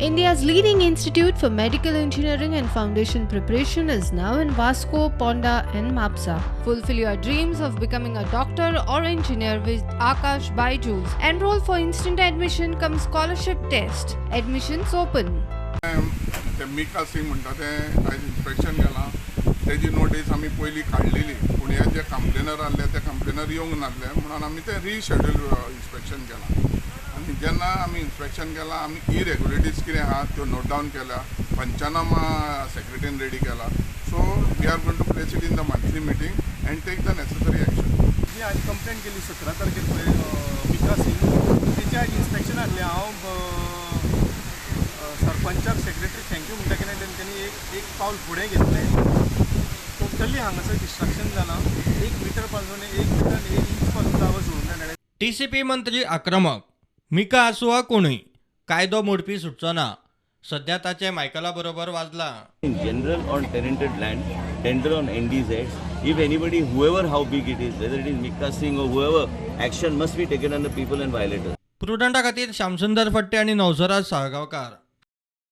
India's leading institute for medical engineering and foundation preparation is now in Vasco, Ponda, and Mapsa. Fulfill your dreams of becoming a doctor or engineer with Akash Byju's. Enroll for instant admission cum scholarship test. Admissions open. ते मिका सिंग म्हणटा तें आयज inspection केलां. तेजी notice आमी पयलीं काडलेली, पूण हे जे कंप्लेनर आहले ते कंप्लेनर येवंक नासले म्हणून आमी तें रिशेड्यूल इन्स्पेक्शन केलां. आनी जेन्ना आमी इन्स्पेक्शन केलां, आमी इरेग्युलरिटीज कितें आहा त्यो नोट डावन केल्या, पंचनामा सेक्रेटरीन रेडी केला. So we are going to place it in the monthly meeting and take the necessary action. जी आयज कंप्लेन केली 17 तारखेर पळय मिका सिंग, तेचे आयज इन्स्पेक्शन आहलें. हांव सरपंचाक, सेक्रेटरी thank you म्हणटा, कित्याक तेंच्यांनी एक एक पावल फुडें घेतलें. टोटली हांगासर डिस्ट्रक्शन जालां. 1 मिटर पासून, 1 मिटर 1 इंच पासून जागो सोडूंक ना. टीसीपी मंत्री आक्रमक. मिका आसूं वा कोणूय, कायदो मोडपी सुटचो ना. सध्या ताचें मायकला बरोबर वाजलां. In general, on tenanted land, tender on NDZs, if anybody, whoever, how big it is, whether it is Mika Singh or whoever, action must be taken on the people and violators. प्रुडंटा खातीर श्यामसुंदर फट्टे आनी नवसराज साळगांवकार.